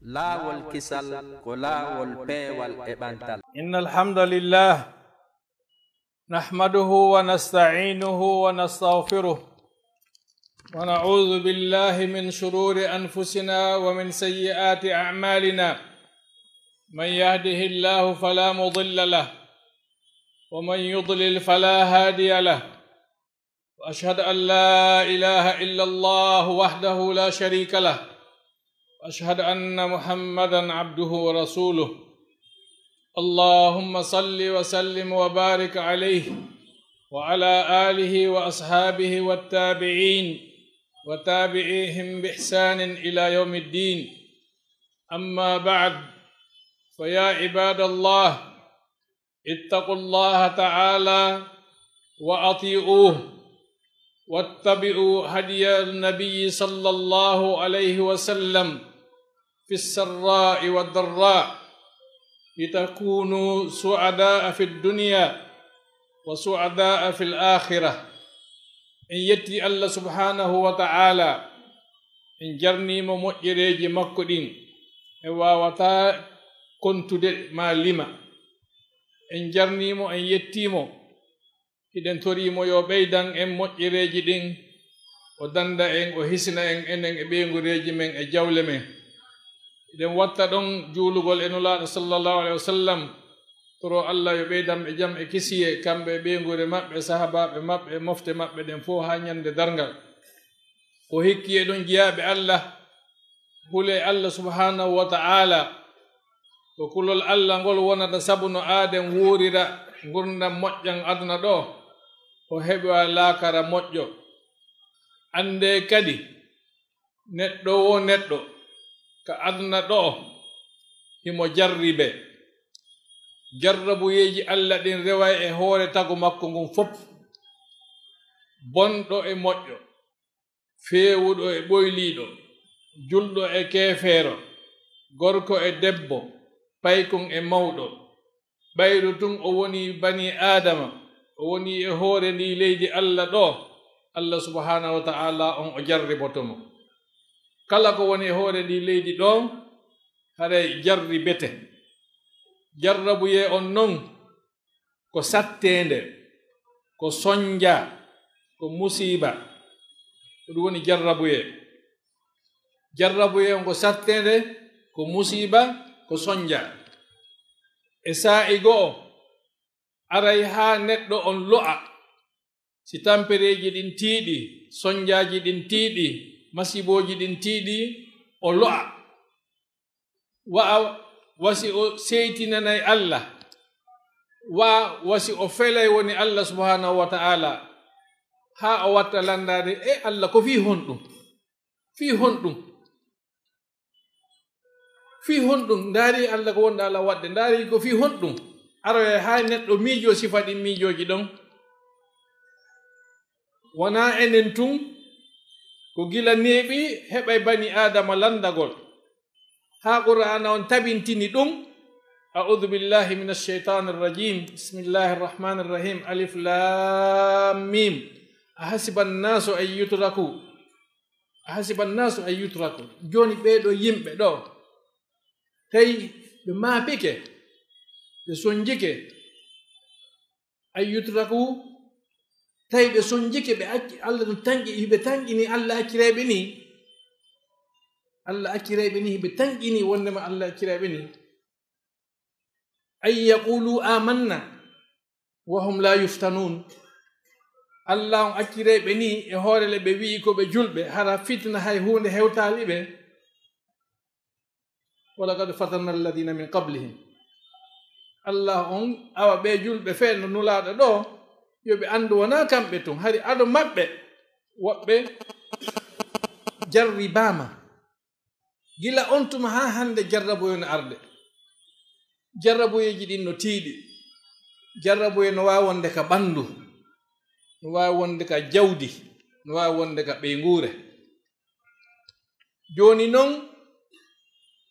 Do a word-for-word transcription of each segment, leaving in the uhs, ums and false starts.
Laawol kisal ko laawol peewal e ɓantal. إن الحمد لله نحمده ونستعينه ونستغفره ونعوذ بالله من شرور أنفسنا ومن سيئات أعمالنا. من يهده الله فلا مضل له ومن يضلل فلا هادي له. وأشهد أن لا إله إلا الله وحده لا شريك له. وأشهد أن محمدا عبده ورسوله. اللهم صل وسلم وبارك عليه وعلى آله وأصحابه والتابعين وتابعيهم بإحسان إلى يوم الدين. أما بعد، فيا عباد الله، اتقوا الله تعالى وأطيعوه واتبعوا هدي النبي صلى الله عليه وسلم في السراء والضراء لتكونوا سعداء في الدنيا وسعداء في الآخرة. En yetti Allah subhanahu wa ta'ala, en jarnimo moƴƴereeji makko ɗin, en waawataa kontude maa lima. En jarnimo, en yettimo, hiɗen torimo yo ɓeydan en moƴƴereeji ɗin, o danda en, o hisina en, enen e ɓeyngureeji men e jawle men. Hiɗen watta ɗon juulugol e Nulaaɗo sallallahu alaihi wasallam, toro Allah yo ɓeydan ɓe jam e kisiye, kamɓe e ɓeynguure maɓɓe, sahabaaɓe maɓɓe, e mofte maɓɓe ɗen fof haa ñande darngal. Ko hikki e ɗon jiyaaɓe Allah, hulee Allah subhanahu wa ta'ala, ko kulol Allah ngol wonata sabu no aaden wuurira ngurndan moƴƴan aduna ɗo, o heɓa laakara moƴƴo. Anndee kadi, neɗɗo wo neɗɗo ka aduna ɗo, himo jarribe. Jarrabuyeeji Allah ɗin reway e hoore tagu makko ngun fof, bonɗo e moƴƴo, feewuɗo e ɓoyliiɗo, julɗo e keefeero, gorko e debbo, paykun e mawɗo. Ɓayru tun o woni bani Aadama, o woni e hoore ndi leydi Allah ɗo, Allah subhanahu wa ta'ala on o jarriboto mo. Kala ko woni e hoore ndi leydi ɗo, haray jarribete. Jarrabuyee on non, ko satteende, ko sonja, ko musiiba. Ko ɗum woni jarrabuyee. Jarrabuyee on ko satteende, ko musiiba, ko sonja. E saa'i go'o, aray haa neɗɗo on lo'a. Si tampereeji ɗin tiiɗi, sonjaaji ɗin tiiɗi, masiibooji ɗin tiiɗi, o lo'a. Wa'a wasi o seytinanay Allah, wa'a wasi o felay woni Allah subhanahu wa ta'ala, haa o watta landaade, e Allah, ko fii honɗum? Fii honɗum? Fii honɗum? Ndaari Allah ko wonɗo Allah waɗde, ndaari ko fii honɗum? Aroya haa neɗɗo miijoo sifa ɗin miijooji ɗon. Wonaa enen tun, ko gila neeɓi heɓay bani Aadama lanndagol. Haa Qur'aana on tabintini ɗum. أعوذ بالله من الشيطان الرجيم. بسم الله الرحمن الرحيم. ألف لام ميم. أحسب الناس أن يتركوا. أحسب الناس أن يتركوا. Jooni ɓee ɗoo yimɓe ɗoo, tawi ɓe maapike, ɓe sonjike, أن يتركوا, tawi ɓe sonjike, ɓe acci, Allah ɗum tanƴi, hiɓe tanƴini Allah accirayɓe ni. Allah accirayɓe ni, hiɓe tanƴini wondema Allah accirayɓe ni. أن يقولوا آمنا وهم لا يفتنون. Allah on accirayɓe ni, e hoore le ɓe wi'i ko ɓe julɓe, hara fitna hay huunde hewtaali ɓe. ولقد فتنا الذين من قبلهم. Allah on, awa ɓee julɓe fee no Nulaaɗo ɗoo, yo ɓe anndu wonaa kamɓe tun, hari ado maɓɓe, woɓɓe jarribaama. Gila on tuma haa hannde jarraboye no arde. Jarraboyeeji ɗin no tiiɗi. Jarraboye no waawi wonde ka ɓanndu, no waawi wonde ka jawdi, no waawi wonde ka ɓeynguure. Jooni non,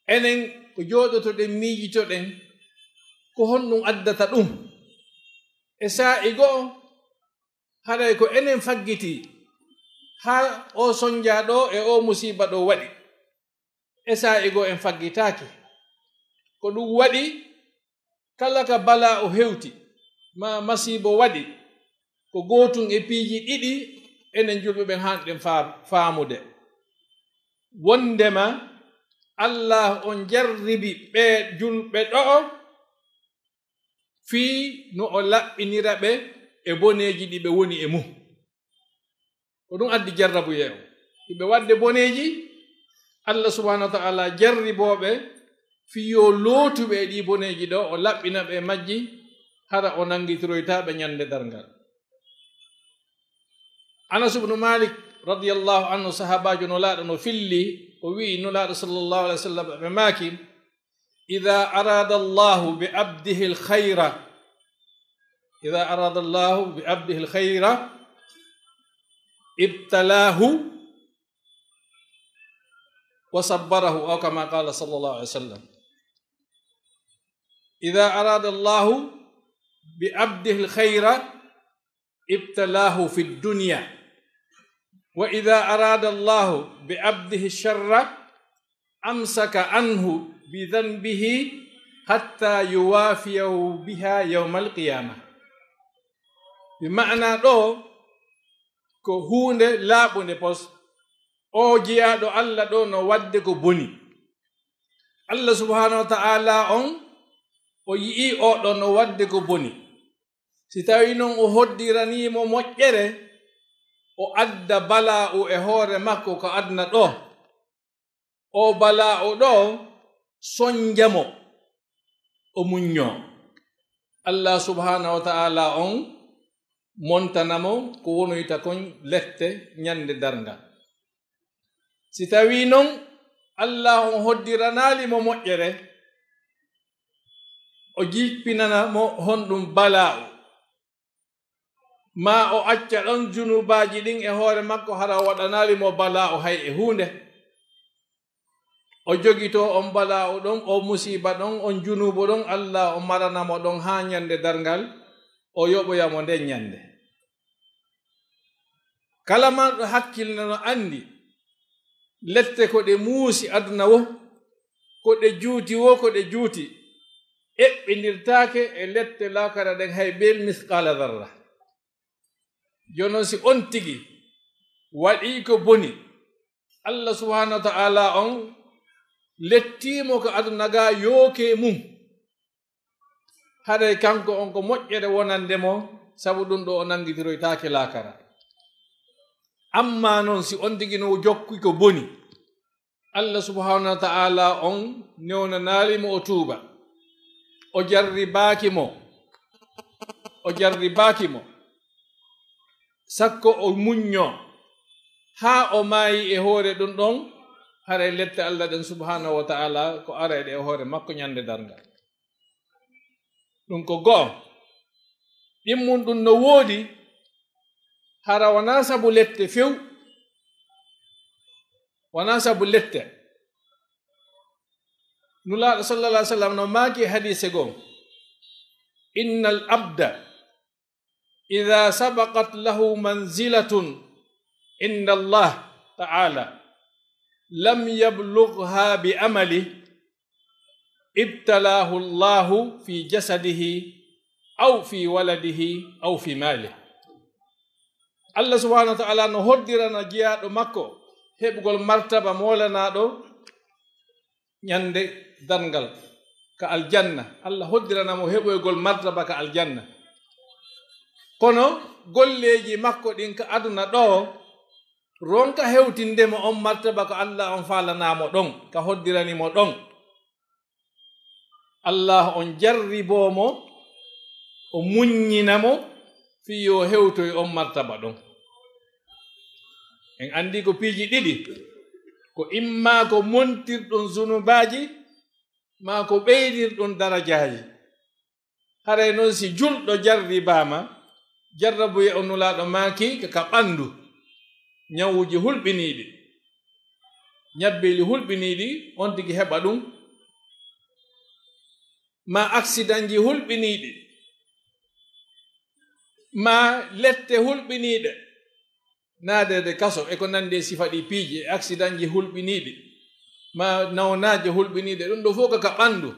enen ko jooɗotoɗen miijitoɗen, ko honɗum addata ɗum? E saa'i go'o, haray ko enen faggiti haa oo sonjaa ɗoo e oo musiiba ɗoo waɗi. E saa'i goo en faggitaaki. Ko ɗum waɗi, kala ka balaa o hewti, maa masiibo waɗi, ko gootum e piiji ɗiɗi enen julɓe ɓen haanɗen faa-, faamude. Wondema Allah on jarribi ɓee julɓe ɗo'o fii no o laɓɓinira ɓe e boneeji ɗi ɓe woni e mum. Ko ɗum addi jarrabuyee on. Hiɓe waɗde boneeji, Allah subhanahu wa ta'ala jarriboo ɓe fii yo lootu ɓe e ɗii boneeji ɗoo, o laɓɓina ɓe e majji, hara o nanngitiroytaa ɓe ñande darngal. Anas ibnu Malik radiyallahu anhu, sahaabaajo Nulaaɗo, no filli, o wi'i Nulaaɗo sallallahu alaihi wasallam, ɓe maaki, "Idha arada Allahu bi abdihil khaira, idha arada Allahu bi abdihil khaira, ibtalahu wa sabbarahu," aw kama qala sallallahu alaihi wasallam. "Idha arada Allahu bi abdihil khaira, ibtalahu fid dunya. Wa idha arada Allahu bi abdihi sharra, amsaka anhu bi dhanbihi hatta yuwafiyahu biha yawmal qiyamah." Bi ma'ana ɗoo, ko huunde laaɓunde pos. O jiyaaɗo Allah ɗoo no waɗde ko boni. Allah subhanahu wa ta'ala on, o yi'ii oo ɗoo no waɗde ko boni. Si tawii non o hoddiranii mo moƴƴere, o adda balaa'u e hoore makko ka aduna ɗoo, o balaa'u ɗoo sonja mo, o muññoo. Allah subhanahu wa ta'ala on montana mo ko wonoyta kon lette ñande darngal. Si tawii non Allah on hoddiranaali mo moƴƴere, o jippinana mo honɗum balaa'u, maa o acca ɗon junubaaji ɗin e hoore makko, hara o waɗanaali mo balaa'u hay e huunde. O jogitoo on balaa'u ɗon, o musiiba ɗon, on junuubu ɗon, Allah o marana mo ɗon haa ñande darngal, o yoɓoya mo nden ñande. Kala marɗo hakkille no anndi lette ko ɗe muusi aduna wo, ko ɗe juuti wo, ko ɗe juuti, eɓɓindirtaake e lette laakara ɗen hay bee misqaala darra. Jooni non, si on tigi waɗii ko boni, Allah subhanahu wa ta'ala on lettii mo ka aduna ga yooke mum, haray kanko on ko moƴƴere wonande mo, sabu ɗum ɗo o nanngitiroytaake laakara. Amma non, si on tigi no jokki ko boni, Allah subhanahu wa ta'ala on newnanaali mo o tuuba, o jarribaaki mo, o jarribaaki mo, sakko o muñño haa o maayi e hoore ɗum ɗon, haray lette Allah ɗen subhanahu wa ta'ala ko arayɗe e hoore makko ñande darngal. Ɗum ko go'o. Ɗimmun ɗum no woodi, hara wanaa sabu lette few, wanaa sabu lette. Nulaaɗo sallallahu alaihi wasallam no maaki e hadiise goo, "Innal abda idha sabaqat lahu manzilatun inda Allah ta'ala lam yablugha bi amali, ibtalahu Allahu fi jasadihi aw fi waladihi aw fi malihi." Allah subhanahu wa ta'ala no hoddirana jiyaaɗo makko heɓugol martaba moolanaaɗo ñande darngal ka aljanna. Allah hoddirana mo heɓoygol martaba ka aljanna. Kono golleeji makko ɗin ka aduna ɗo ronka hewtinde mo on martaba ko Allah on faalanaa mo ɗon, ka hoddirani mo ɗon. Allah on jarriboo mo, o muññina mo, fii yo hewtoy on martaba ɗon. En anndi ko piiji ɗiɗi, ko imma ko montirɗum zunubaaji, maa ko ɓeydirɗum darajaaji. Haray non, si julɗo jarribaama, jarrabuye on Nulaaɗo maaki ka, ka ɓanndu, ñawuuji hulɓiniiɗi, ñabbeeli hulɓiniiɗi, on tigi heɓa ɗum, maa aksidanji hulɓiniiɗi, maa lette hulɓiniiɗe, naadeede kaso e ko nanndi e sifa ɗi piiji e aksidanji hulɓiniiɗi. ma nawnaaje hulɓiniiɗe, ɗum ɗo fof ka ka ɓanndu.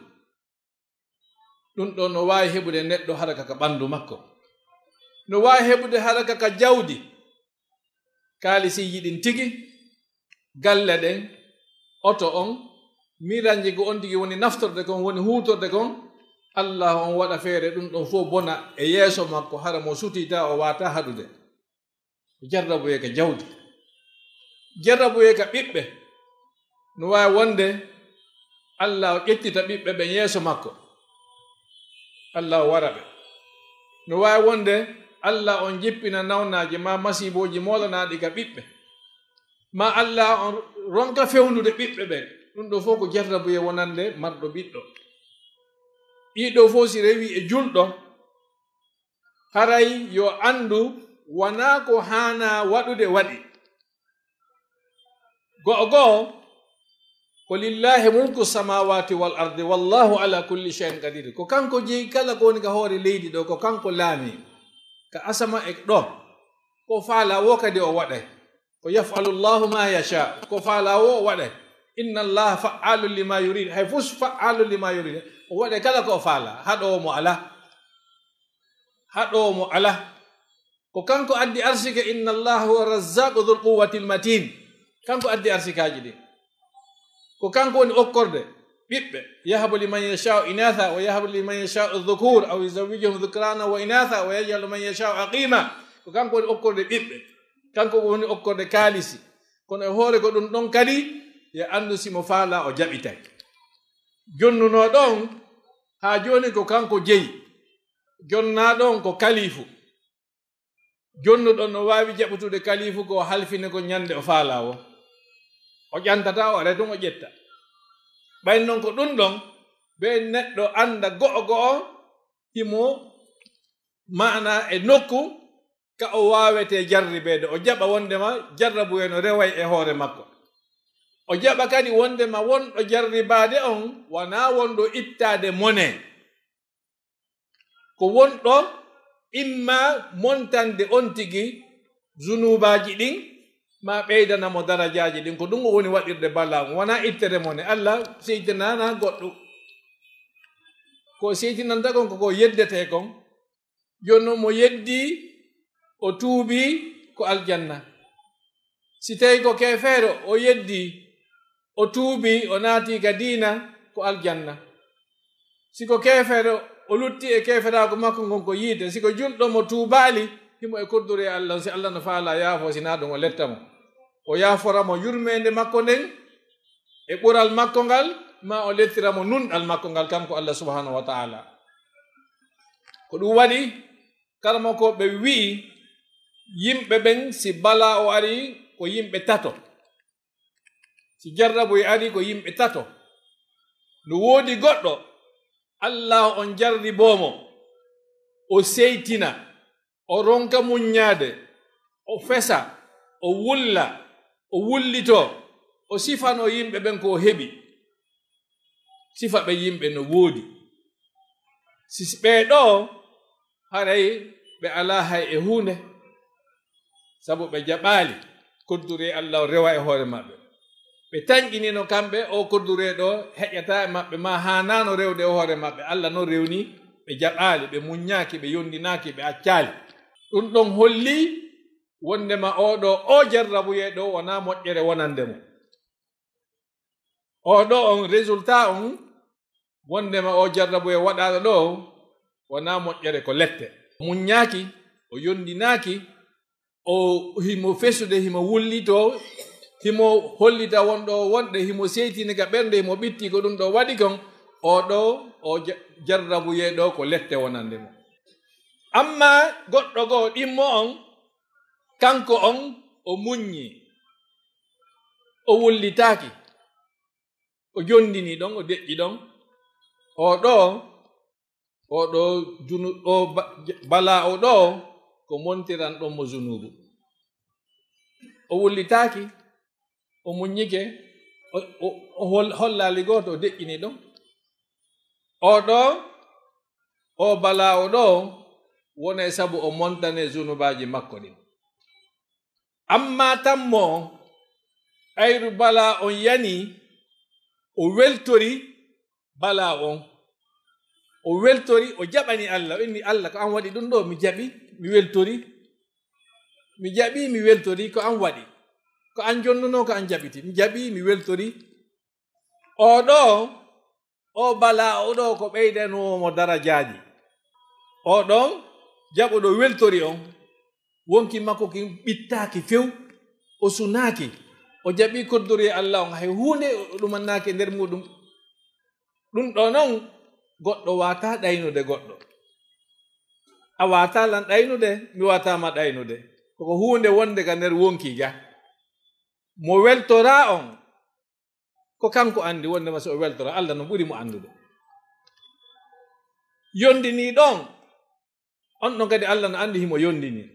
Ɗum ɗo no waawi heɓude neɗɗo hara ka ka ɓanndu makko. No waawi heɓude hara ka ka jawdi. Kaalisiiji ɗin tigi, galle ɗen, oto on, miranji ko on tigi woni naftorde kon, woni huutorde kon, Allah on waɗa feere ɗum ɗon fof bona e yeeso makko, hara mo sutiita, o waata haɗude. Jarrabuyee ka jawdi. Jarrabuyee ka ɓiɓɓe. No waawi wonde Allah o ƴettita ɓiɓɓe ɓen yeeso makko. Allah o wara ɓe. No waawi wonde Allah on jippina nawnaaje ma masiibooji moolanaaɗi ka ɓiɓɓe. Ma Allah on ronka fewnude ɓiɓɓe ɓen. Ɗum ɗo fof ko jarrabuyee wonande marɗo ɓiɗɗo. Ɗii ɗo fof si rewi e julɗo, haray yo anndu wonaa ko haanaa waɗude waɗi. Go'o go'o, ko lillahi mulku samawati wal ardi wallahu ala kulli shay'in qadir. Ko kanko jeyi kala ko woni ka hoore leydi ɗo, ko kanko laami ka asama e ɗo. Ko faala wo kadi o waɗay. Ko yaf'alu Allahu ma yasha. Ko faala wo o waɗay. Inna Allaha fa'alun lima yurid. Hay fus fa'alun lima yurid. O waɗay kala ko o faala. Haɗoowo mo alaa. Haɗoowo mo alaa. Ko kanko addi arsike, inna Allaha huwa razzaqu dhul quwwatil matin. Kanko addi arsikaaji ɗin. Ko kanko woni okkorde ɓiɓɓe. Yahabu liman yasha'u inatha wa yahabu liman yasha'u dhukur aw yuzawwijuhum dhukrana wa inatha wa yaj'alu man yasha'u aqima. Ko kanko woni okkorde ɓiɓɓe. Kanko woni okkorde kaalisi. Kono e hoore ko ɗum ɗon kadi, yo anndu si mo faala o jaɓitay. Jonnunoo ɗon, haa jooni ko kanko jeyi. Jonnaa ɗon ko kalifu. Jonnuɗo no waawi jaɓutude kalifu ko halfine ko ñande o faalaa wo. O ƴantata, o ara tun o ƴetta. Ɓay non ko ɗum ɗon, ɓe neɗɗo annda go'o go'o himo maana e nokku ka o waawetee jarribeede. O jaɓa wondema jarrabuyee no reway e hoore makko. O jaɓa kadi wondema wonɗo jarribaade on wanaa wonɗo ittaade mone. Ko wonɗo imma montande on tigi zunuubaaji ɗin, ma ɓeydana mo darajaaji ɗin. Ko ɗum o woni waɗirde balaa on, wanaa ittere mone. Allah seytinana goɗɗo. Ko seytinanta kon ko ko yeddetee kon. Jooni non mo yeddi, o tuubi, ko aljanna. Si tawi ko keefeero, o yeddi, o tuubi, o naati ka diina, ko aljanna. Si ko keefeero, o lutti e keeferaaku makko ngon ko yiite. Si ko julɗo mo tuubaali, himo e koddoree Allah, si Allah no faalaa yaafo, si naa ɗum o letta mo. O yaafora mo yurmeende makko nden, e ɓural makko ngal, ma o lettira mo nunɗal makko ngal, kanko Allah subhanahu wa ta'ala. Ko ɗum waɗi, karamokooɓe wi'i, yimɓe ɓen, si balaa o ari, ko yimɓe tato. Si jarrabu e ari, ko yimɓe tato. No woodi goɗɗo, Allah on jarriboo mo, o seytina, o ronka muññaade, o fesa, o wulla, o wullitoo, o sifanoo yimɓe ɓen ko o heɓi. Sifa ɓe yimɓe no woodi. Si ɓee ɗoo, haray ɓe alaa hay e huunde, sabu ɓe jaɓaali kodduree Allah o rewa e hoore maɓɓe. Ɓe tanƴinino kamɓe, o kodduree ɗoo heƴataa e maɓɓe, ma haanaano rewde e hoore maɓɓe. Allah non rewni, ɓe jaɓaali, ɓe muññaaki, ɓe yondinaaki, ɓe accaali. Ɗum ɗon holli wondema oo ɗoo, o jarrabuyee ɗoo wonaa moƴƴere wonande mo. Oo ɗoo on résultat on, wondema o jarrabuyee waɗaaɗo ɗoo, wonaa moƴƴere, ko lette. Muññaaki, o yondinaaki, o himo fesude, himo wullitoo, himo hollita won ɗoo wonde, himo seytini ka ɓernde, himo ɓitti ko ɗum ɗoo waɗi kon, oo ɗoo, o ja-, jarrabuyee ɗoo ko lette wonande mo. Amma goɗɗo goo ɗimmo on, kanko on, o muññi, o wullitaaki, o jondini ɗon, o deƴƴi ɗon, oo ɗoo, oo ɗoo junu-, oo ba-, balaa oo ɗoo, ko montiran ɗon mo junuubu. O wullitaaki, o muññike, o, o, o hol-, hollaali gooto, o deƴƴini ɗon. Oo ɗoo, oo balaa oo ɗoo, wonay sabu o montane junubaaji makko ɗin. Amma tammo on, ayru balaa on yani, O weltori balaa on. O weltori, o jaɓani Allah. O inni, "Allah, ko an waɗi ɗum ɗo, mi jaɓi, mi weltori. Mi jaɓi, mi weltori, ko an waɗi. Ko an jonnuno, ko an jaɓiti. Mi jaɓi, mi weltori." O ɗo, o balaa, o ɗo ko ɓeydanoowo mo darajaaji. O ɗon jaɓuɗo weltori on. Wonki makko kin ɓittaaki few, o sunaaki, o jaɓi koddoree Allah on, hay huunde o ɗumannaaki e nder muɗum. Ɗum ɗo non, goɗɗo waataa ɗaynude goɗɗo. A waataa lan ɗaynude, mi waataa ma ɗaynude. Koko huunde wonde ka nder wonki ga. Mo weltoraa on, ko kanko anndi wonde ma si o weltoraa, Allah no ɓuri mo anndude. Yondinii ɗon, on ɗon kadi Allah no anndi himo yondini.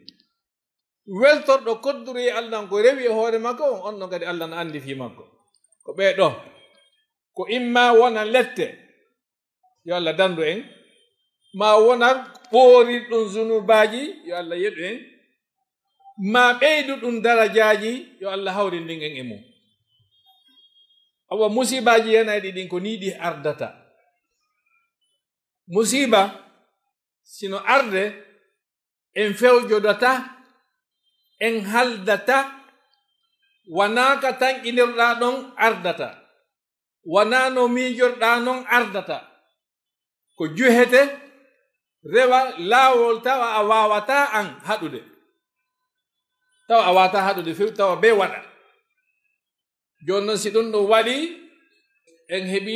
Weltorɗo koddoree Allah on ko rewi e hoore makko on, on ɗon kadi Allah no anndi fii makko. Ko ɓee ɗo, ko imma wona lette, yo Allah dandu en, ma wona ɓoorirɗum zunubaaji, yo Allah yeɗu en, ma ɓeydu ɗum darajaaji, yo Allah hawrindin en e mum. Awa musiibaaji yenayɗi ɗin ko nii ɗi ardata. Musiiba, sino arde, en fewjodata, en haldata, wanaa ka tanƴinirɗaa ɗon ardata, wanaa no miijorɗaa non ardata. Ko juhete, rewa laawol tawa a waawataa an haɗude. Tawa a waawataa haɗude few, tawa bee waɗa. Jooni non, si ɗum ɗum waɗi, en heɓi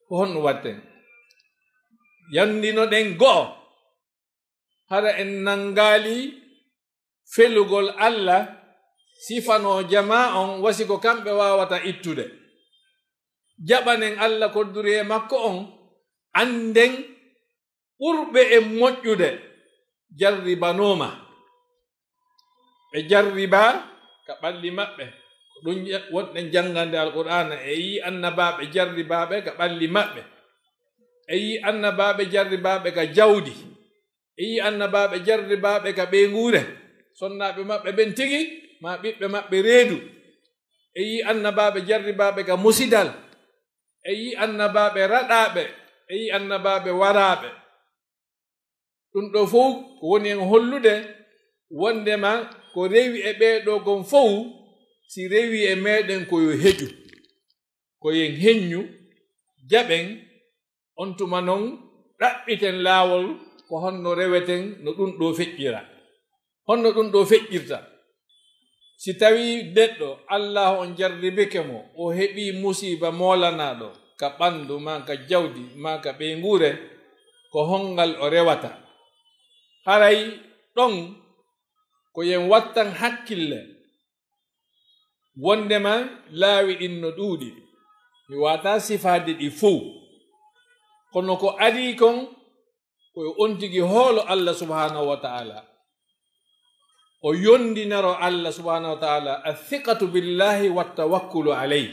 ko honno waɗten? Yanndinoɗen go'o, hara en nanngaali felugol Allah sifanoo jamaa on, wa si ko kamɓe waawata ittude. Jaɓanen Allah koddoree makko on, annden ɓurɓe en moƴƴude jarribanooma. Ɓe jarribaa ka ɓalli maɓɓe. Ko ɗum ja-, wonɗen janngande Alqur'aana. E yi'i annabaaɓe jarribaaɓe ka ɓalli maɓɓe. E yi'i annabaaɓe jarribaaɓe ka jawdi. E yi'i annabaaɓe jarribaaɓe ka ɓeynguure. Sonnaaɓe maɓɓe ɓen tigi, maa ɓiɓɓe maɓɓe reedu. E yi'i annabaaɓe jarribaaɓe ka musidal. E yi'i annabaaɓe raɗaaɓe. E yi'i annabaaɓe waraaɓe. Ɗum ɗo fow ko woni en hollude wondema ko rewi e ɓee ɗo kon fow, si rewi e meɗen ko yo heƴu, ko yen heññu, jaɓen, on tuma non ɗaɓɓiten laawol ko honno reweten no ɗum ɗo feƴƴira. Honno ɗum ɗo feƴƴirta? Si tawii neɗɗo, Allaahu on jarribike mo, o heɓii musiiba moolanaaɗo ka ɓanndu, maa ka jawdi, maa ka ɓeynguure, ko hongal o rewata? Haray ɗon ko yen wattan hakkille, wondema laawi ɗin no ɗuuɗi. Mi waataa sifaade ɗi fow. Kono ko adii kon, ko on tigi hoolo Allah subhanahu wa ta'ala. O yondinaro Allah subhanahu wa ta'ala, athiqatu billahi wa tawakkulu alayhi.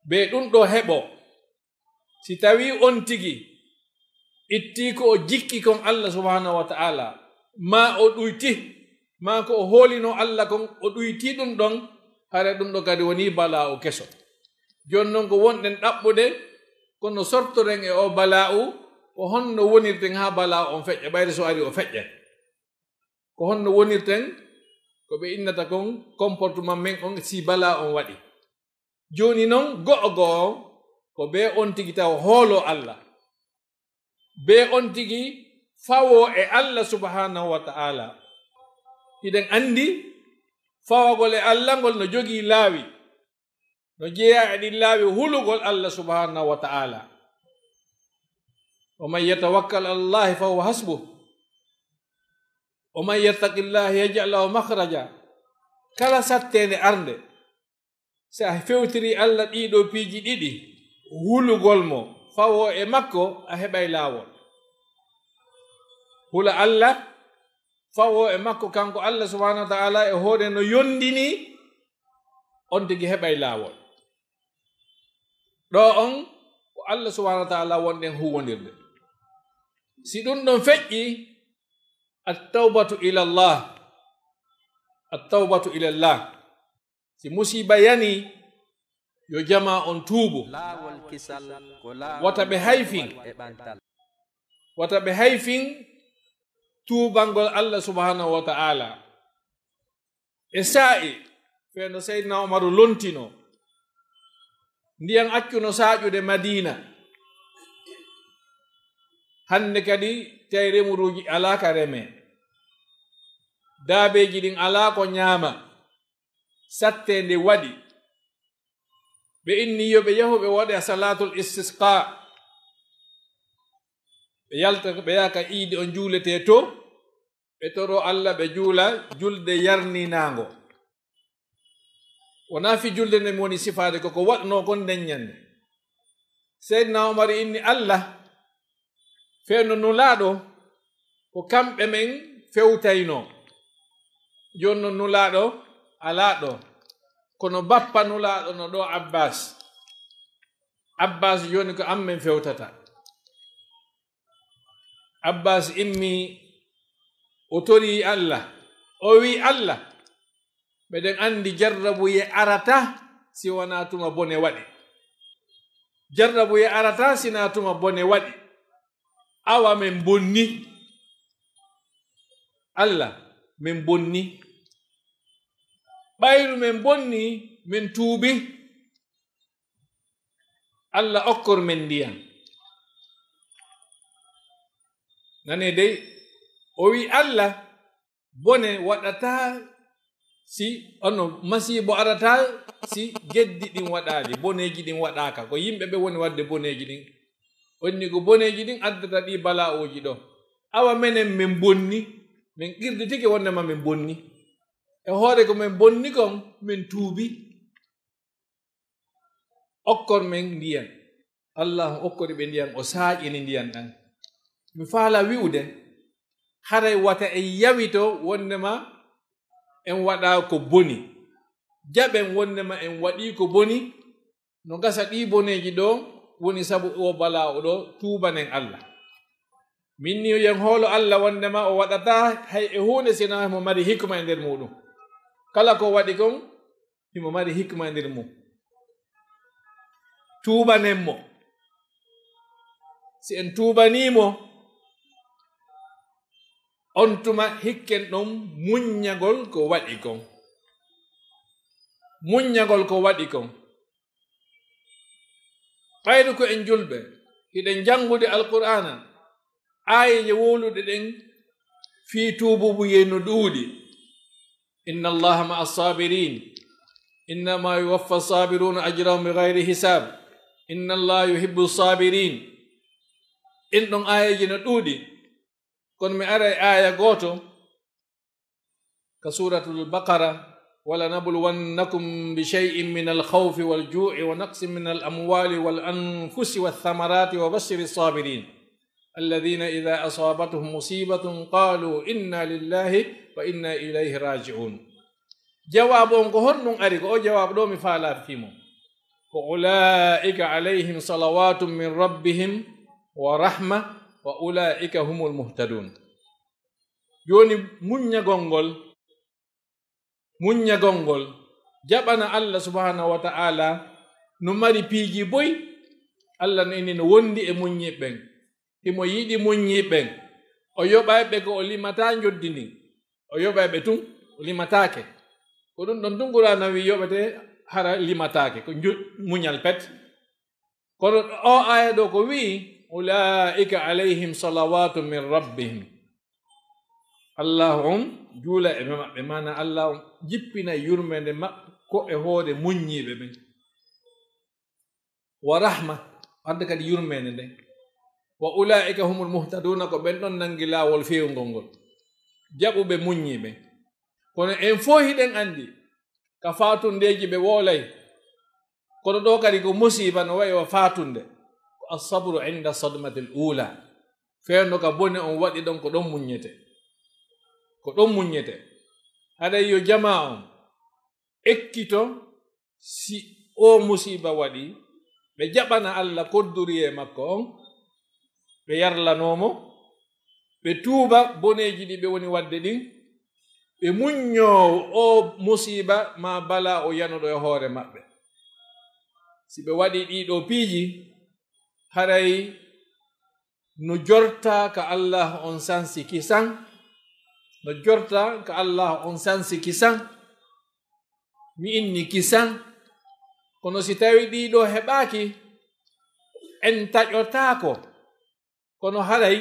Be ɗum ɗo heɓo, si tawi on tigi itti ko o jikki kon Allah subhanahu wa ta'ala, ma o ɗuyti, ma ko o hoolino Allah kon, o ɗuyti ɗum ɗon, hare ɗum ɗo kadi woni bala'u keso. Jooni non ko wonɗen ɗaɓɓude, kono sortoren e o bala'u, ko honno wonirten haa bala'u on feƴƴa, ɓayri so ari o feƴƴa. Ko honno wonirten ko ɓe innata kon comportement men on si bala'u on waɗi. Jooni non go'o go'o ko be on tigi taw hoolo Allah. Be on tigi fawo e Allah subhanahu wa ta'ala. Hiɗen anndi fawagol e Allah ngol no jogii laawi. No jeyaa e ɗin laawi hulugol Allah subhanahu wa ta'ala. Wa man yatawakkal ala Allahi fa huwa hasbuh. Wa man yattaqillaha yaj'al lahu makhraja. Kala satteende arnde, si a fewtiri Allah ɗiɗo piiji ɗiɗi, hulugol mo, fawo e makko, a heɓay laawol. Hula Allah, fawo e makko kanko Allah subhanahu wa ta'ala e hoore no yondini, on tigi heɓay laawol. Ɗo on ko Allah subhanahu wa ta'ala wonɗen huwondirde. Si ɗum ɗon feƴƴi, at-tawbatu ila Allah. At-tawbatu ila Allah. Si musiba yani, Yo jamaa on tuubu. Laawol kisal ko laawol wata ɓe hayfin. Wata ɓe hayfin tuubangol Allah subhanahu wa ta'ala. E saa'i, fee no Seydina Umaru lontino, ndiyan accuno saaƴude Madiina. Hannde kadi, tawi remuruuji alaa ka remee. Daabeeji ɗin alaa ko ñaama. Satteende waɗi. Ɓe inni yo ɓe yahu ɓe waɗa salaatul istisqa. Ɓe yalta, ɓe yaha ka iidi on juuletee to. Ɓe toro Allah, ɓe juula julde yarninaango. Wonaa fii julde nde mi woni sifaade, ko ko waɗnoo kon nden ñannde. Seydina Umar inni Allah, fee no Nulaaɗo, ko kamɓe men fewtaynoo. Jooni non Nulaaɗo alaa ɗoo. Kono bappa Nulaaɗo no ɗoo, Abbas. Abbas jooni ko an men fewtata. Abbas immi, o torii Allah, o wi'i Allah, meɗen anndi jarrabuyee arata si wanaa tuma bone waɗi. Jarrabuyee arata si naa tuma bone waɗi. Awa men bonni. Allah, men bonni. Ɓayru men bonni, men tuubi. Allah okkor men ndiyan. Nane dey, o wi'i Allah, bone waɗataa si, ono, masiibo arataa si geddi ɗin waɗaali, boneeji ɗin waɗaaka. Ko yimɓe ɓe woni waɗde boneeji ɗin. Onni ko boneeji ɗin addata ɗi bala'ooji ɗo. Awa menen men bonni, men qirɗitike wondema men bonni. E hoore ko men bonni kon, men tuubi. Okkor men ndiyan. Allah okkori ɓe ndiyan, o saaƴini ndiyan ɗan. Mi faala wi'ude, haray wata en yawito wondema en waɗa ko boni. Jaɓen wondema en waɗi ko boni, no gasa ɗi boneeji ɗo woni sabu o bala'o ɗo, tuubanen Allah. Min ni yen hoolo Allah wondema o waɗata hay e huunde sina mo mari hikma e nder muɗum. Kala ko waɗi kon, himo mari hikma e nder mum. Tuubanen mo. Si en tuubanii mo, on tuma hikken ɗon muññagol ko waɗi kon. Muññagol ko waɗi kon. Ɓayru ko en julɓe, hiɗen janngude Alqur'aana, aayeeje wowluɗe ɗen fii tuubuubuyee no ɗuuɗi. Inna Allaha ma'a sabirin. Innama yuwaffa sabiruna ajrahum bi ghayri hisab. Inna Allaha yuhibbu sabirin. Ɗin ɗon aayeeje no ɗuuɗi. Kono mi aray aaya gooto ka Suuratul Baqara, "Wa lanabluwannakum bi shay'in minal khawfi wal ju'i wa naqsin minal amwali wal anfusi wath thamarati wa bashshiris sabirin. Alladhina idha asabatuhum musibatun qalu inna lillahi wa inna ilayhi raji'un." Jawaabu on ko honɗum ari? Ko o jawaabu ɗo mi faalaa fii mo. Ko, "Ula'ika alayhim salawatun min rabbihim wa rahma wa ula'ika humul muhtadun." Jooni, muññagol ngol, muññagol ngol, jaɓana Allah subhanahu wa ta'ala no mari piiji boy. Allah no inni no wondi e muññiiɓe ɓen. Himo yiɗi muññiiɓe ɓen. O yoɓay ɓe ko o limataa njoddi ndin. O yoɓay ɓe tun, o limataake. Ko ɗum ɗon tun Qur'aana wi yoɓete hara limataake, ko njo-, muñal pet. Kono o aaya ɗo ko wi'i, "Ula'ika alayhim salawatu min rabbihim." Allah on juula e maɓɓe, maana Allah on jippina yurmeende makko e hoore muññiiɓe ɓen. Wa rahma, adda kadi yurmeende nden. "Wa ula'ika humul muhtaduna", ko ɓen ɗon nangi laawol feewngol ngol. Jaɓuɓe muññiiɓe. Kono en fow hiɗen anndi, ka faatundeeji ɓe woolay. Kono ɗo kadi ko musiiba no wa'i wa faatunde. Ko as-sabru inda sadmatil ula. Fewndo ka bone on waɗi ɗon ko ɗon muññete. Ko ɗon muññete. Haɗay yo jamaa on ekkito si o musiiba waɗi, ɓe jaɓana Allah kodduriyee makko on, ɓe yarlanoo mo, ɓe tuuba boneeji ɗi ɓe woni waɗde ɗin, ɓe muññoo o musiiba maa balaa o yanuɗo e hoore maɓɓe. Si ɓe waɗii ɗii ɗoo piiji, haray no jorta ka Allah on sansi kisan, no jorta ka Allah on sansi kisan, mi inni kisan. Kono si tawii ɗii ɗoo heɓaaki, en taƴotaako. Kono haray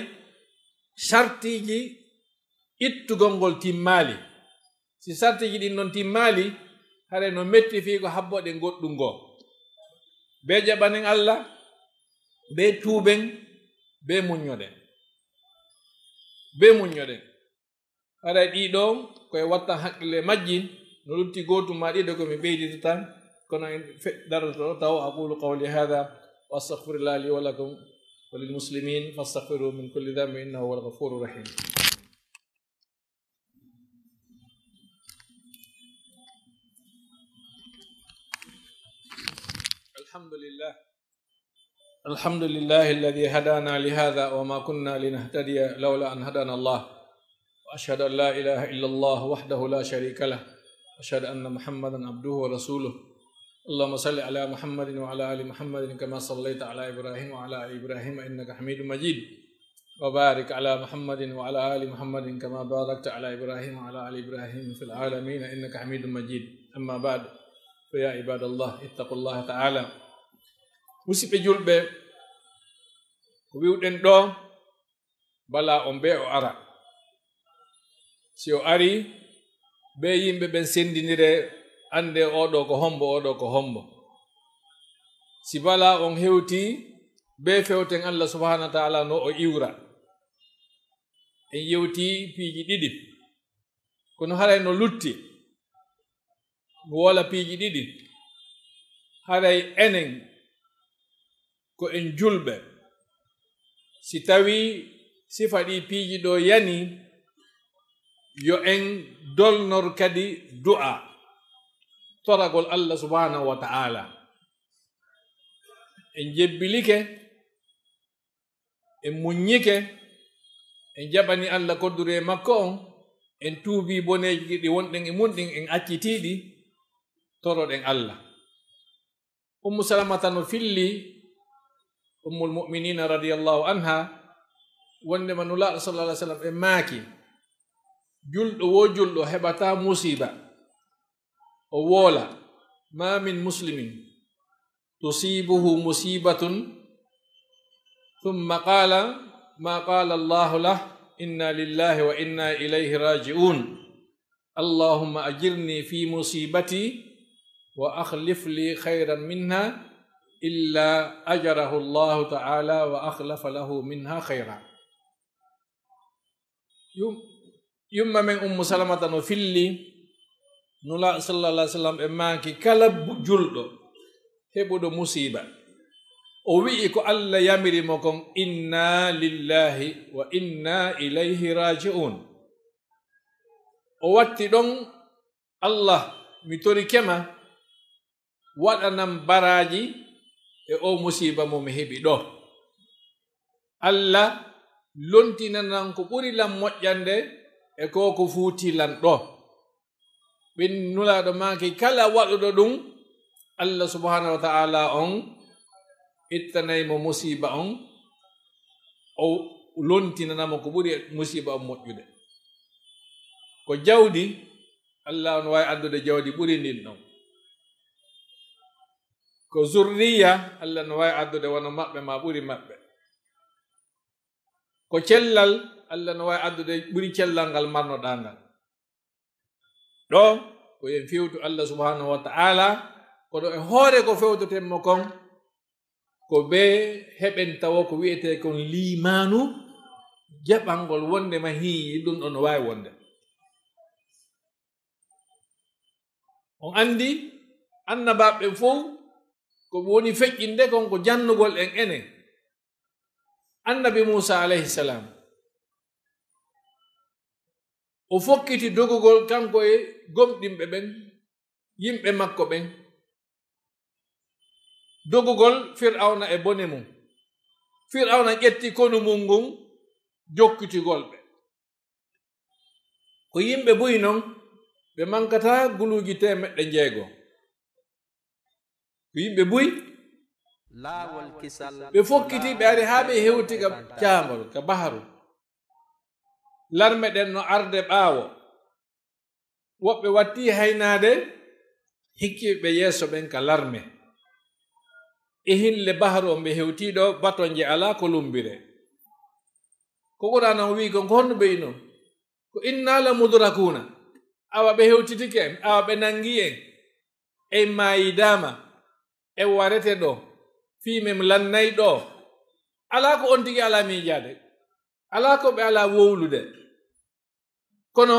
sartiiji ittugol ngol timmaali. Si sartiiji ɗin non timmaali, haray no metti fii ko habboɗen goɗɗum goo. Bee jaɓanen Allah, bee tuuben, bee muññoɗen. Bee muññoɗen. Haray ɗii ɗoo ko e wattan haqqille majji, no lutti gootum maa ɗiɗo ko mi ɓeydita tan, kono en fe-, daroto ɗoo taw. أقول قولي هذا وأستغفر الله لي ولكم وللمسلمين فاستغفروه من كل ذنب إنه هو الغفور الرحيم. الحمد لله. الحمد لله الذي هدانا لهذا وما كنا لنهتدي لولا أن هدانا الله. وأشهد أن لا إله إلا الله وحده لا شريك له. وأشهد أن محمدا عبده ورسوله. اللهم صل على محمد وعلى آل محمد كما صليت على إبراهيم وعلى آل إبراهيم إنك حميد مجيد. وبارك على محمد وعلى آل محمد كما باركت على إبراهيم وعلى آل إبراهيم في العالمين إنك حميد مجيد. أما بعد، فيا عباد الله، اتقوا الله تعالى. Musidɓe julɓe, ko wi'uɗen ɗoo, bala on bee o ara. Si o arii, bee yimɓe ɓen senndindiree, anndee oo ɗoo ko hombo, oo ɗoo ko hombo. Si bala on hewtii, bee fewten Allah subhaanahu wa ta'aalaa no o iwra. En yewtii piiji ɗiɗi. Kono haray no lutti. Mi woola piiji ɗiɗi. Haray enen ko en julɓe. Si tawii sifa ɗii piiji ɗoo yanii, yo en dolnor kadi du'a, toragol Allah subhaanahu wa ta'aalaa. En jebbilike, en muññike, en jaɓani Allah kodduri e makko on, en tuubii boneeji ɗi wonɗen e mun ɗin, en accitii ɗi, toroɗen Allah. Ummu Salamata no filli, Ummul Mu'miniina radiyallaahu anhaa, wonndema Nulaaɗo sallallaahu alayhi wa sallam e maaki, julɗo woo julɗo heɓataa musiiba. O woola, ما من مسلم تصيبه مصيبة ثم قال ما قال الله له، إنا لله وإنا إليه راجعون، اللهم أجرني في مصيبتي وأخلف لي خيرا منها، إلا أجره الله تعالى وأخلف له منها خيرا. Yum-, yumma men Ummu Salamata no filli, Nulaaɗo sallallaahu alayhi wa sallam e maaki, kala bu-, julɗo heɓuɗo musiiba, o wi'i ko Allah yamiri mo kon, إنا لله وإنا إليه راجعون. O watti ɗon, Allah, mi torike ma, waɗanam baraaji e oo musiiba mo mi heɓi ɗoo. Allah lontinanam ko ɓuri lan moƴƴande e ko ko fuuti lan ɗoo. Ɓen Nulaaɗo maaki, kala waɗuɗo ɗum, Allah subhaanahu wa ta'aalaa on ittanay mo musiiba on, o lontinana mo ko ɓuri musiiba on moƴƴude. Ko jawdi, Allah no waawi addude jawdi ɓuri ndin ɗon. Ko zurriya, Allah no waawi addude wano maɓɓe maa ɓuri maɓɓe. Ko cellal, Allah no waawi addude ɓuri cellal ngal marnoɗaa ngal. Ɗoo, ko en fewtu Allah subhaanahu wa ta'aalaa, kono e hoore ko fewtoten mo kon, ko bee heɓen tawo ko wi'etee kon liimaanu jaɓangol wonndema hii ɗum ɗon no waawi wonde. On anndi annabaaɓe ɓen fow ko ɓe woni feƴƴinde kon ko jannugol en enen. Annabi Muusaa alayhi salaam, o fokkiti dogugol kanko e gomɗinɓe ɓen, yimɓe makko ɓen, dogugol Fir'awna e bone mum. Fir'awna ƴetti konu mum ngun, jokkitigol ɓe. Ko yimɓe buy non, ɓe mankataa guluuji teemeɗɗe njeego. Ko yimɓe buy, Laawol kisal. Ɓe fokkiti, ɓe ari haa ɓe hewti ka caangol, ka baharu. Larme ɗen no arde ɓaawo. Woɓɓe watti haynaade, hikki ɓe yeeso ɓen ka larme. E hille baharu on ɓe hewti ɗo, bato nje alaa ko lumbire. Ko Qur'aana on wi'i kon, ko honno ɓe wi'i non? Ko inna la mudrakuuna. Awa ɓe hewtitike en, awa ɓe nangi en. En maayidaama, en warete ɗo. Fii men lannay ɗo. Alaa ko on tigi alaa miijaade. Alaa ko ɓe alaa wowlude. Kono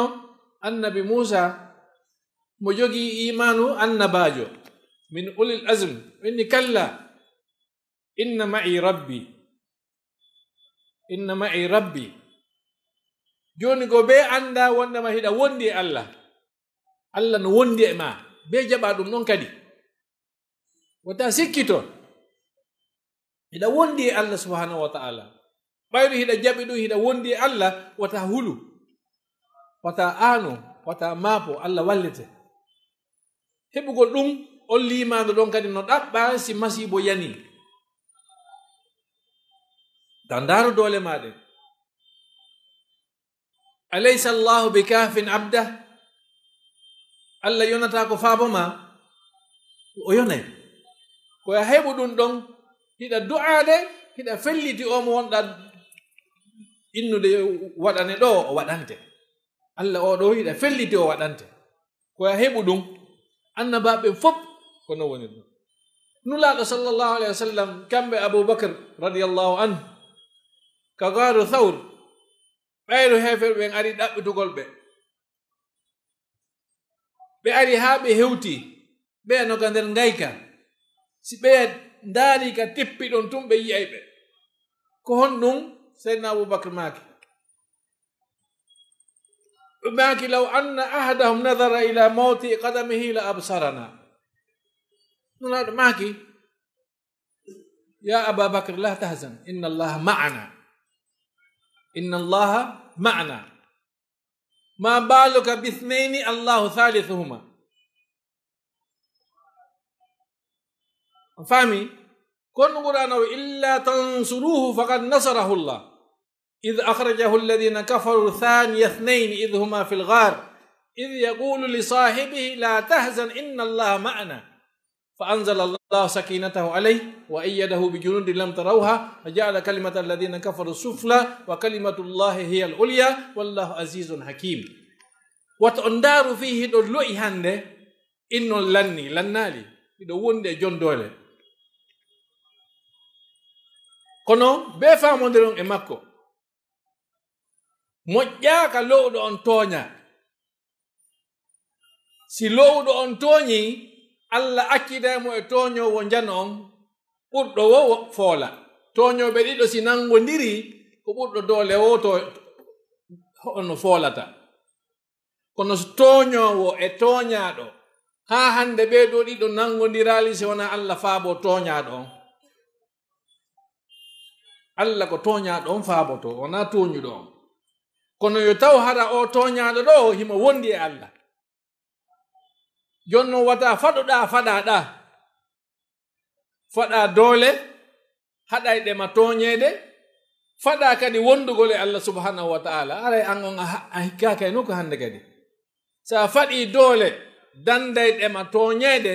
annabi Muusa mo jogii iimaanu annabaajo, min ulil azm, inni, "Kalla, inna ma'i rabbi, inna ma'i rabbi." Jooni ko ɓe annda wondema hiɗa wondi e Allah. Allah no wondi e ma. Ɓe jaɓa ɗum ɗon kadi. Wata sikkito. Hiɗa wondi e Allah subhanahu wa ta'ala. Ɓayru hiɗa jaɓi ɗum, hiɗa wondi e Allah, wata hulu. Wata aano, wata maapo, Allah wallete. Heɓugol ɗum, on liimaano ɗon kadi no ɗaɓɓa si masiibo yani. Ta ndaaru doole maa ɗen. Alaysa Allahu bi kaafin abda? Allah yonataa ko faabo ma? O yonay. Ko a heɓu ɗum ɗon, hiɗa du'aade, hiɗa felliti o mo wonɗa innude waɗane ɗo, o waɗante. Allah o ɗo hiɗa felliti o waɗante. Ko a heɓu ɗum, annabaaɓe fof ko non woni ɗum. Nulaaɗo sallallahu alayhi wa sallam, kamɓe Abu Bakr radiyallahu anhu, ka gaaru Thawr, ɓayru heeferɓe ɓen ari ɗaɓɓitugol ɓe. Ɓe ari haa ɓe hewti, ɓe no ka nder ngayka. Si ɓe ndaari ka teppi ɗon tun, ɓe yi'ay ɓe. Ko honɗum? Seydina Abu Bakr maaki. Ɓe maaki, "Law anna ahadahum nadara ila mawti qadamihi la absarana." Nulaaɗo maaki, "Ya Aba Bakr, la tahzan, inna Allaha ma'ana. Inna Allaha ma'ana. Ma baluka bithnayni Allahu thalithuhuma." On faami? Kono Qur'aana o, "Illa tansuruhu faqad nasarahu Allah. Idh akhrajahu alladhina kafaru thaniya ithnayni idh huma fil ghar. Idh yaqulu li sahibihi la tahzan inna Allaha ma'ana." Fa anzala Allahu sakinatahu alayhi wa ayyadahu bi junudin lam tarawha wa ja'ala kalimata alladhina kafaru sufla wa kalimatullahi hiya al-ulya wallahu azizun hakim. Wata on ndaaru fii hiɗo lo'i hannde, innon lanni, lannaali, hiɗo wondi e jondoole. Kono bee faamondiron e makko, moƴƴaaka lo'uɗo on tooña. Si lo'uɗo on tooñi, Allah acciday mo e tooñoowo njano on, ɓurɗo wo, wo foola. Tooñooɓe ɗiɗo si nanngondiri, ko ɓurɗo doole wo to, hono foolata. Kono so tooñoowo e tooñaaɗo, haa hannde ɓee ɗoo ɗiɗo nanngondiraali si wonaa Allah faabo tooñaaɗo on. Allah ko tooñaaɗo on faaboto, wonaa tooñuɗo on. Kono yo taw hara o tooñaaɗo ɗo himo wondi e Allah. Jooni non wata faɗoɗaa, faɗaɗaa. Faɗa doole, haɗayɗe ma tooñeede, faɗa kadi wondugol e Allah subhanahu wa ta'ala. Aray an on a ha-, a hikkaaka e nokku hannde kadi. Sa faɗi doole, dandayɗe ma tooñeede,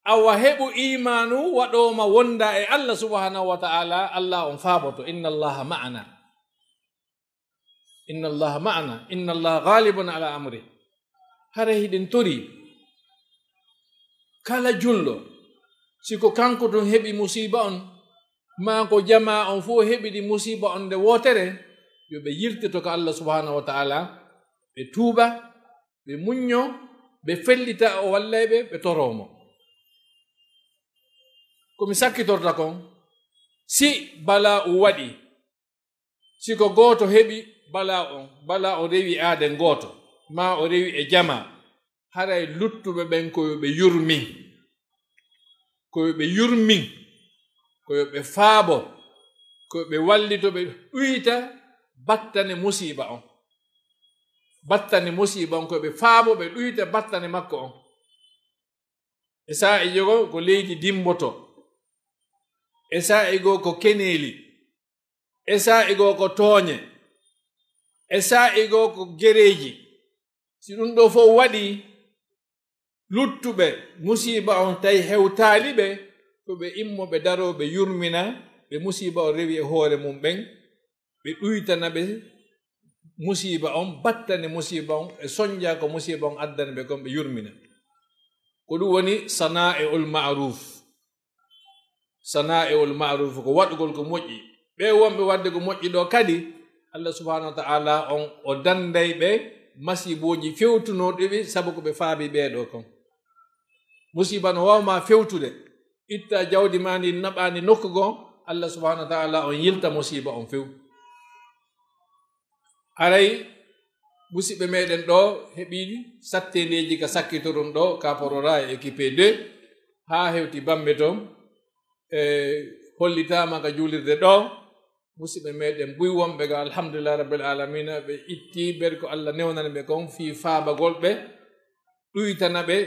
awa heɓu iimaanu waɗoo ma wonda e Allah subhanahu wa ta'ala, Allah on faaboto, "Inna Allaha ma'ana. Inna Allaha ma'ana. Inna Allaha ghalibun ala amri." Hara hiɗen tori kala julɗo, si ko kanko tun heɓi musiiba on, maa ko jamaa on fof heɓi ɗi musiiba on nde wootere, yo ɓe yiltito ka Allah subhanahu wa ta'ala, ɓe tuuba, ɓe muñño, ɓe fellita o wallay ɓe, ɓe toroo mo. Ko mi sakkitorta kon, si balaa o waɗi, si ko gooto heɓi balaa on, balaa on rewi aaden gooto, maa o rewi e jamaa, haray luttuɓe ɓen ko yo ɓe yurmin. Ko yo ɓe yurmin, ko yo ɓe faabo, ko yo ɓe wallito, ɓe ɗuyta battane musiiba on. Battane musiiba on, ko yo ɓe faabo, ɓe ɗuyta battane makko on. E saa'i jogo ko leydi dimboto. e saa'i goo ko keneeli, e saa'i goo ko tooñe, e saa'i goo ko gereeji. Si ɗum ɗoo fof waɗii, luttuɓe musiiba on tawi hewtaali ɓe, ko ɓe immo ɓe daroo ɓe yurmina ɓe musiiba on rewi e hoore mum ɓen, ɓe ɗuytana ɓe musiiba on, battane musiiba on, e sonja ko musiiba on addani ɓe kon, ɓe yurmina. Ko ɗum woni sanaa'i'ul ma'ruuf. Sanaa'i'ul ma'ruuf ko waɗugol ko moƴƴi. Ɓee wonɓe waɗde ko moƴƴi ɗoo kadi, Allah subhaanahu wa ta'aala on o dannday ɓe masiibooji fewtunooɗi ɓe sabu ko ɓe faabi ɓee ɗoo kon. Musiiba no waawma fewtude, itta jawdi maa ndi naɓaandi nokku goo, Allah subhaanahu wa ta'aala on yilta musiiba on few. Haray musiɓɓe meɗen ɗoo heɓii satteendeeji ka sakkitoron ɗoo, ka Porora e équipe deux, haa hewti Bambe toon, e hollitaama ka juulirde ɗoo. Musiɓɓe meɗen buy wonɓe ga, alhamdulillahi rabbil aalamiina, ɓe itti ber ko Allah newnani ɓe kon fii faabagol ɓe, ɗuytana ɓe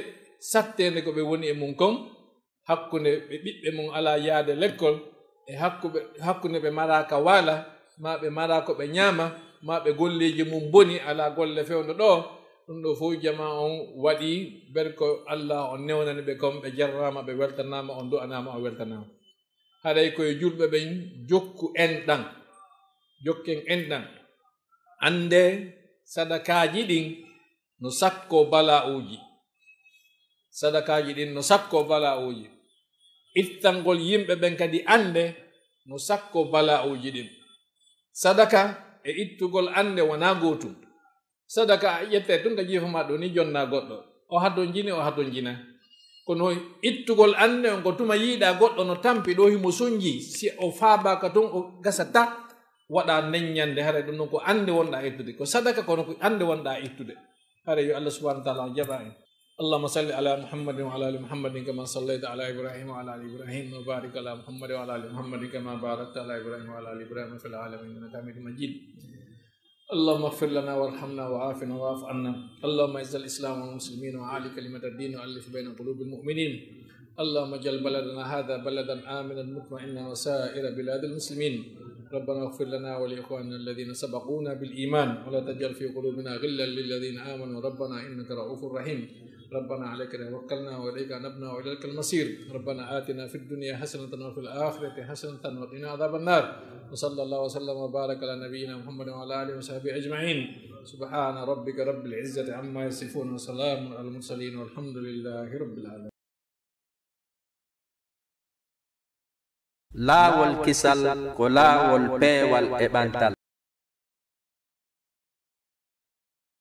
satteende ko ɓe woni e mum kon, hakkunde ɓe ɓiɓɓe mum alaa yaade lekkol, e hakkuɓe-, hakkunde ɓe maraa ka waala, maa ɓe maraa ko ɓe ñaama, maa ɓe golleeji mum mboni, alaa golle fewndo ɗoo. Ɗum ɗoo fof jamaa on waɗii ber ko Allah on newnani ɓe kon, ɓe jarraama, ɓe weltanaama, on du'anaama, on weltanaama. Haray ko e julɓe ɓen jokku enɗan, jokken enɗan. Annde sadakaaji ɗin no sakkoo bala'uuji. Sadakaaji ɗin no sakkoo bala'uuji. Ittangol yimɓe ɓen kadi annde no sakkoo bala'uuji ɗin. Sadaka e ittugol annde wonaa gootum. Sadaka a ƴettay tun ka jiifa ma ɗoo ni jonnaa goɗɗo. O hadonjini, o hadonjinaa. Kono ittugol annde on ko tuma yiiɗaa goɗɗo no tampi ɗoo himo sonji, si o faabaaka tun o gasa ta, waɗa neññande, haray ɗum ɗon ko annde wonɗaa ittude. Ko sadaka kono ko annde wonɗaa ittude. Haray yo Allah subhanahu wa ta'ala on jaɓa en. اللهم صل على محمد وعلى آل محمد كما صليت على إبراهيم وعلى آل إبراهيم وبارك على محمد وعلى آل محمد كما باركت على إبراهيم وعلى آل إبراهيم في العالمين إنك حميد مجيد. اللهم اغفر لنا وارحمنا وعافنا واعف عنا. اللهم اعز الإسلام والمسلمين وأعل كلمة الدين وألف بين قلوب المؤمنين. اللهم اجعل بلدنا هذا بلدا آمنا مطمئنا وسائر بلاد المسلمين. ربنا اغفر لنا ولإخواننا الذين سبقونا بالإيمان ولا تجعل في قلوبنا غلا للذين آمنوا ربنا إنك رؤوف رحيم. ربنا عليك توكلنا وإليك أنبنا وإليك المصير. ربنا آتنا في الدنيا حسنة وفي الآخرة حسنة وقنا عذاب النار. وصلى الله وسلم وبارك على نبينا محمد وعلى آله وصحبه أجمعين. سبحان ربك رب العزة عما يصفون وسلام على المرسلين والحمد لله رب العالمين. Laawol kisal ko laawol peewal e ɓantal.